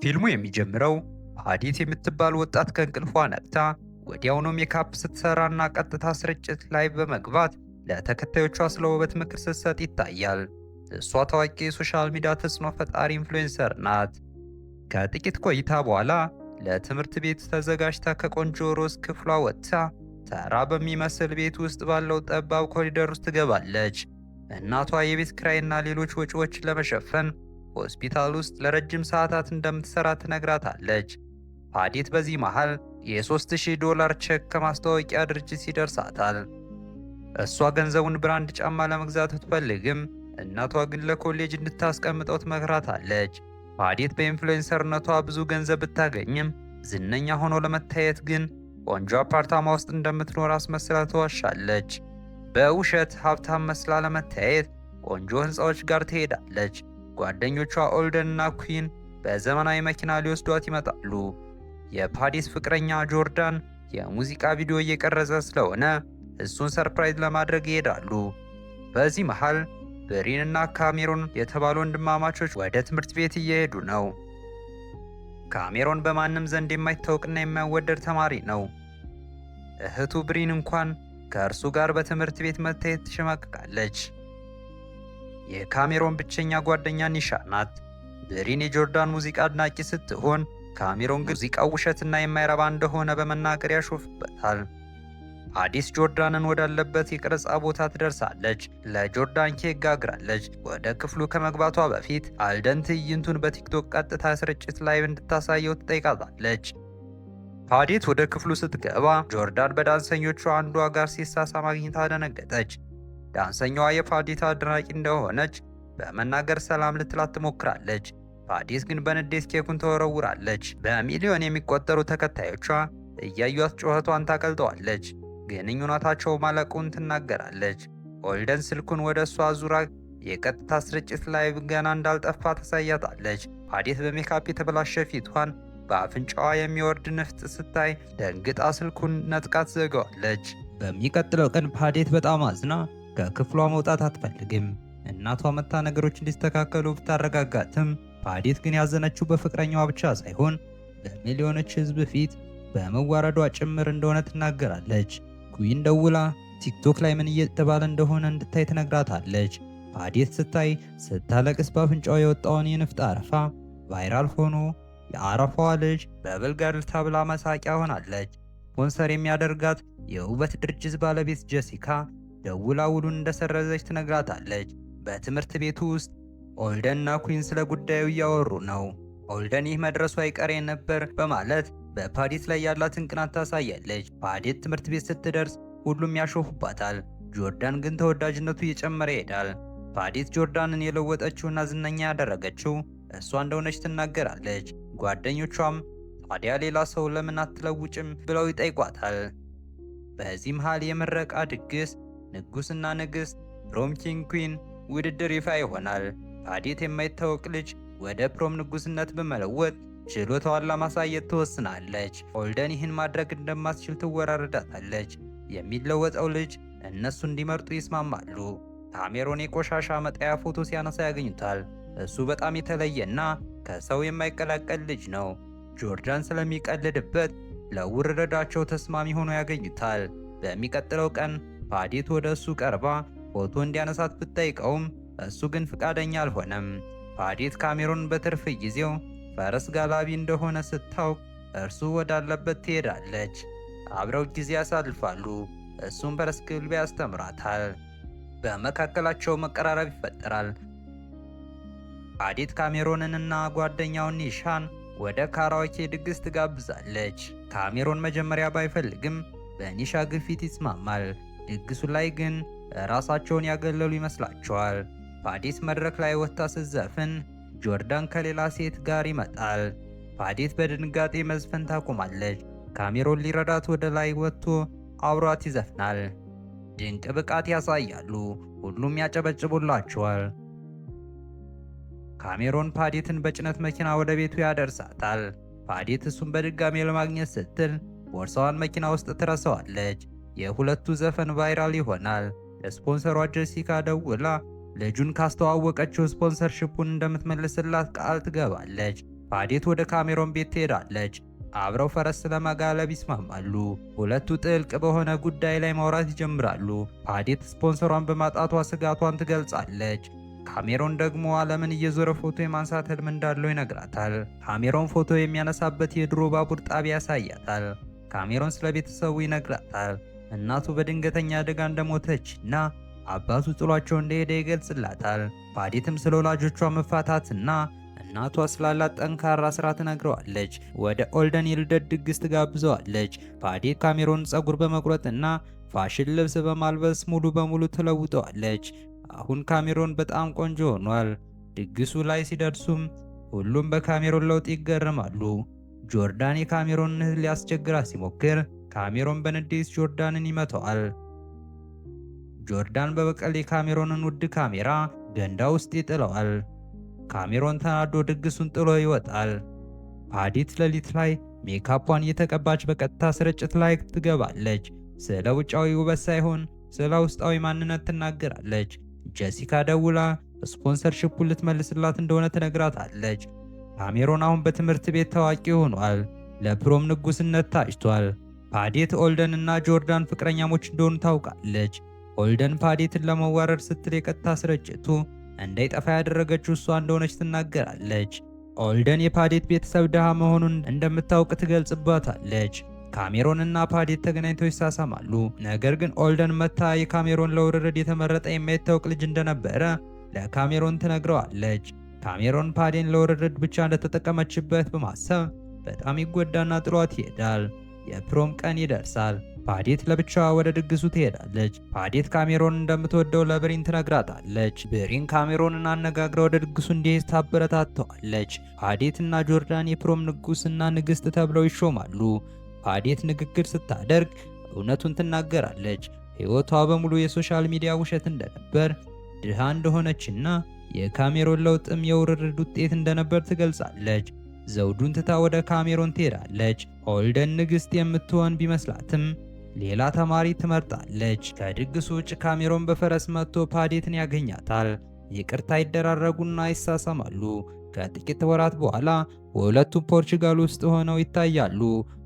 ፊልሙ የሚጀምረው ፓዲት የምትባል ወጣት ከእንቅልፏ ነቅታ ወዲያውኑ ሜካፕ ስትሰራና ቀጥታ ስርጭት ላይ በመግባት ለተከታዮቿ ስለ ውበት ምክር ስትሰጥ ይታያል። እሷ ታዋቂ የ social media ተጽዕኖ ፈጣሪ influencer ናት። ከጥቂት ቆይታ በኋላ ለትምህርት ቤት ተዘጋጅታ ከቆንጆ ሮዝ ክፍሏ ወጥታ ተራ በሚመስል ቤት ውስጥ ባለው ጠባብ ኮሪደር ውስጥ ትገባለች። እናቷ የቤት ኪራይና ሌሎች ወጪዎችን ለመሸፈን ሆስፒታል ውስጥ ለረጅም ሰዓታት እንደምትሰራ ትነግራታለች። ፓዲት በዚህ መሃል የ3000 ዶላር ቼክ ከማስታወቂያ ድርጅት ይደርሳታል። እሷ ገንዘቡን brand ጫማ ለመግዛት ብትፈልግም እናቷ ግን ለኮሌጅ እንድታስቀምጠው ትመክራታለች። ፓዲት በ influencer ነቷ ብዙ ገንዘብ ብታገኝም ዝነኛ ሆኖ ለመታየት ግን ቆንጆ አፓርታማ ውስጥ እንደምትኖር አስመስላ ትዋሻለች። በውሸት ሀብታም መስላ ለመታየት ቆንጆ ህንፃዎች ጋር ትሄዳለች። ጓደኞቿ ኦልደን እና ኩዊን በዘመናዊ መኪና ሊወስዷት ይመጣሉ። የፓዲት ፍቅረኛ ጆርዳን የሙዚቃ ቪዲዮ እየቀረጸ ስለሆነ እሱን surprise ለማድረግ ይሄዳሉ። በዚህ መሃል ብሪን እና ካሜሮን የተባሉ ወንድማማቾች ወደ ትምህርት ቤት እየሄዱ ነው። ካሜሮን በማንም ዘንድ የማይታወቅና የማይወደድ ተማሪ ነው። እህቱ ብሪን እንኳን ከእርሱ ጋር በትምህርት ቤት መታየት ትሸማቀቃለች። የካሜሮን ብቸኛ ጓደኛ ኒሻ ናት። ብሪን የጆርዳን ሙዚቃ አድናቂ ስትሆን፣ ካሜሮን ግን ሙዚቃው ውሸትና የማይረባ እንደሆነ በመናገር ያሾፍበታል። ፓዲት ጆርዳንን ወዳለበት የቀረጻ ቦታ ትደርሳለች። ለጆርዳን ኬክ ጋግራለች። ወደ ክፍሉ ከመግባቷ በፊት አልደን ትዕይንቱን በቲክቶክ ቀጥታ ስርጭት ላይ እንድታሳየው ትጠይቃታለች። ፓዲት ወደ ክፍሉ ስትገባ ጆርዳን በዳንሰኞቹ አንዷ ጋር ሲሳሳም አግኝታ ደነገጠች። ዳንሰኛዋ የፓዲት አድናቂ እንደሆነች በመናገር ሰላም ልትላት ትሞክራለች። ፓዲት ግን በንዴት ኬኩን ትወረውራለች። በሚሊዮን የሚቆጠሩ ተከታዮቿ እያዩት ጩኸቷን ታቀልጠዋለች። ግንኙነታቸው ማለቁን ትናገራለች። ኦልደን ስልኩን ወደ እሷ አዙራ የቀጥታ ስርጭት ላይ ገና እንዳልጠፋ ታሳያታለች። ፓዲት በሜካፕ የተበላሸ ፊቷን በአፍንጫዋ የሚወርድ ንፍጥ ስታይ ደንግጣ ስልኩን ነጥቃ ትዘጋዋለች። በሚቀጥለው ቀን ፓዲት በጣም አዝና ከክፍሏ መውጣት አትፈልግም። እናቷ መጥታ ነገሮች እንዲስተካከሉ ብታረጋጋትም ፓዲት ግን ያዘነችው በፍቅረኛዋ ብቻ ሳይሆን በሚሊዮኖች ሕዝብ ፊት በመዋረዷ ጭምር እንደሆነ ትናገራለች። ኩዊን ደውላ ቲክቶክ ላይ ምን እየተባለ እንደሆነ እንድታይ ትነግራታለች። ፓዲት ስታይ ስታለቅስ በአፍንጫዋ የወጣውን የንፍጥ አረፋ viral ሆኖ የአረፋዋ ልጅ bubble girl ተብላ መሳቂያ ሆናለች። ስፖንሰር የሚያደርጋት የውበት ድርጅት ባለቤት ጀሲካ ደውላ ውሉን እንደሰረዘች ትነግራታለች። በትምህርት ቤቱ ውስጥ ኦልደን እና ኩዊን ስለ ጉዳዩ እያወሩ ነው። ኦልደን ይህ መድረሱ አይቀሬ ነበር በማለት በፓዲት ላይ ያላትን ቅናት ታሳያለች። ፓዲት ትምህርት ቤት ስትደርስ ሁሉም ያሾፉባታል። ጆርዳን ግን ተወዳጅነቱ እየጨመረ ይሄዳል። ፓዲት ጆርዳንን የለወጠችውና ዝነኛ ያደረገችው እሷ እንደሆነች ትናገራለች። ጓደኞቿም ታዲያ ሌላ ሰው ለምን አትለውጭም ብለው ይጠይቋታል። በዚህ መሃል የምረቃ ድግስ ንጉስና ንግስት prom king queen ውድድር ይፋ ይሆናል። ፓዲት የማይታወቅ ልጅ ወደ prom ንጉስነት በመለወጥ ችሎታዋን ለማሳየት ትወስናለች። ኦልደን ይህን ማድረግ እንደማትችል ትወራረዳታለች። የሚለወጠው ልጅ እነሱ እንዲመርጡ ይስማማሉ። ካሜሮን የቆሻሻ መጣያ ፎቶ ሲያነሳ ያገኙታል። እሱ በጣም የተለየና ከሰው የማይቀላቀል ልጅ ነው። ጆርዳን ስለሚቀልድበት ለውርርዳቸው ተስማሚ ሆኖ ያገኙታል። በሚቀጥለው ቀን ፓዲት ወደ እሱ ቀርባ ፎቶ እንዲያነሳት ብትጠይቀውም እሱ ግን ፍቃደኛ አልሆነም። ፓዲት ካሜሮን በትርፍ ጊዜው ፈረስ ጋላቢ እንደሆነ ስታውቅ እርሱ ወዳለበት ትሄዳለች። አብረው ጊዜ ያሳልፋሉ። እሱም ፈረስ ግልቢያ ያስተምራታል። በመካከላቸው መቀራረብ ይፈጠራል። ፓዲት ካሜሮንንና ጓደኛውን ኒሻን ወደ ካራኦኬ ድግስ ትጋብዛለች። ካሜሮን መጀመሪያ ባይፈልግም በኒሻ ግፊት ይስማማል። ድግሱ ላይ ግን ራሳቸውን ያገለሉ ይመስላቸዋል። ፓዲት መድረክ ላይ ወጥታ ስትዘፍን ጆርዳን ከሌላ ሴት ጋር ይመጣል። ፓዲት በድንጋጤ መዝፈን ታቆማለች። ካሜሮን ሊረዳት ወደ ላይ ወጥቶ አብሯት ይዘፍናል። ድንቅ ብቃት ያሳያሉ። ሁሉም ያጨበጭቡላቸዋል። ካሜሮን ፓዲትን በጭነት መኪና ወደ ቤቱ ያደርሳታል። ፓዲት እሱን በድጋሜ ለማግኘት ስትል ቦርሳዋን መኪና ውስጥ ትረሳዋለች። የሁለቱ ዘፈን viral ይሆናል። ለስፖንሰሯ ጀሲካ ደውላ ልጁን ካስተዋወቀችው sponsorship ኡን እንደምትመልስላት ቃል ትገባለች። ፓዴት ወደ ካሜሮን ቤት ትሄዳለች። አብረው ፈረስ ለመጋለብ ይስማማሉ። ሁለቱ ጥልቅ በሆነ ጉዳይ ላይ ማውራት ይጀምራሉ። ፓዴት ስፖንሰሯን በማጣቷ ስጋቷን ትገልጻለች። ካሜሮን ደግሞ ዓለምን እየዞረ ፎቶ የማንሳት ህልም እንዳለው ይነግራታል። ካሜሮን ፎቶ የሚያነሳበት የድሮ ባቡር ጣቢያ ያሳያታል። ካሜሮን ስለ ቤተሰቡ ይነግራታል። እናቱ በድንገተኛ አደጋ እንደሞተች እና አባቱ ጥሏቸው እንደሄደ ይገልጽላታል። ፓዴትም ስለ ወላጆቿ መፋታትና እናቷ ስላላት ጠንካራ ስራ ትነግረዋለች። ወደ ኦልደን የልደት ድግስ ትጋብዘዋለች። ፓዴት ካሜሮን ፀጉር በመቁረጥና ፋሽን ልብስ በማልበስ ሙሉ በሙሉ ትለውጠዋለች። አሁን ካሜሮን በጣም ቆንጆ ሆኗል። ድግሱ ላይ ሲደርሱም ሁሉም በካሜሮን ለውጥ ይገረማሉ። ጆርዳን የካሜሮንን እህት ሊያስቸግራት ሲሞክር ካሜሮን በንዴት ጆርዳንን ይመታዋል። ጆርዳን በበቀል የካሜሮንን ውድ ካሜራ ገንዳ ውስጥ ይጥለዋል። ካሜሮን ተናዶ ድግሱን ጥሎ ይወጣል። ፓዲት ሌሊት ላይ ሜካፏን እየተቀባች በቀጥታ ስርጭት ላይ ትገባለች። ስለ ውጫዊ ውበት ሳይሆን ስለ ውስጣዊ ማንነት ትናገራለች። ጀሲካ ደውላ sponsorship ኡን ልትመልስላት እንደሆነ ትነግራታለች። ካሜሮን አሁን በትምህርት ቤት ታዋቂ ሆኗል። ለ prom ንጉስነት ታጭቷል። ፓዴት ኦልደን እና ጆርዳን ፍቅረኛሞች እንደሆኑ ታውቃለች። ኦልደን ፓዴትን ለመዋረድ ስትል የቀጥታ ስርጭቱ እንዳይጠፋ ያደረገችው እሷ እንደሆነች ትናገራለች። ኦልደን የፓዴት ቤተሰብ ድሃ መሆኑን እንደምታውቅ ትገልጽባታለች። ካሜሮን እና ፓዴት ተገናኝተው ይሳሳማሉ። ነገር ግን ኦልደን መታ የካሜሮን ለውርርድ የተመረጠ የማይታወቅ ልጅ እንደነበረ ለካሜሮን ትነግረዋለች። ካሜሮን ፓዴን ለውርርድ ብቻ እንደተጠቀመችበት በማሰብ በጣም ይጎዳና ጥሏት ይሄዳል። የ prom ቀን ይደርሳል። ፓዴት ለብቻዋ ወደ ድግሱ ትሄዳለች። ፓዴት ካሜሮን እንደምትወደው ለብሪን ትነግራታለች። ብሪን ካሜሮንን አነጋግራ ወደ ድግሱ እንዲሄድ ታበረታተዋለች። ፓዴት እና ጆርዳን የ prom ንጉስና ንግስት ተብለው ይሾማሉ። ፓዴት ንግግር ስታደርግ እውነቱን ትናገራለች። ሕይወቷ በሙሉ የ social media ውሸት እንደነበር፣ ድሃ እንደሆነችና የካሜሮን ለውጥም የውርርድ ውጤት እንደነበር ትገልጻለች። ዘውዱን ትታ ወደ ካሜሮን ትሄዳለች። ኦልደን ንግስት የምትሆን ቢመስላትም ሌላ ተማሪ ትመርጣለች። ከድግሱ ውጭ ካሜሮን በፈረስ መጥቶ ፓዴትን ያገኛታል። ይቅርታ ይደራረጉና ይሳሳማሉ። ከጥቂት ወራት በኋላ ሁለቱም ፖርቹጋል ውስጥ ሆነው ይታያሉ።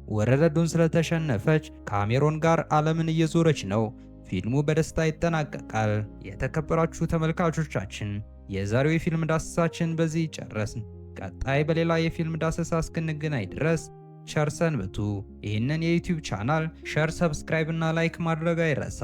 ውርርዱን ስለተሸነፈች ካሜሮን ጋር ዓለምን እየዞረች ነው። ፊልሙ በደስታ ይጠናቀቃል። የተከበራችሁ ተመልካቾቻችን፣ የዛሬው የፊልም ዳሰሳችን በዚህ ጨረስን። ቀጣይ በሌላ የፊልም ዳሰሳ እስክንገናኝ ድረስ ቸር ሰንብቱ። ይህንን የ YouTube channel share፣ subscribe እና like ማድረግ አይረሳ።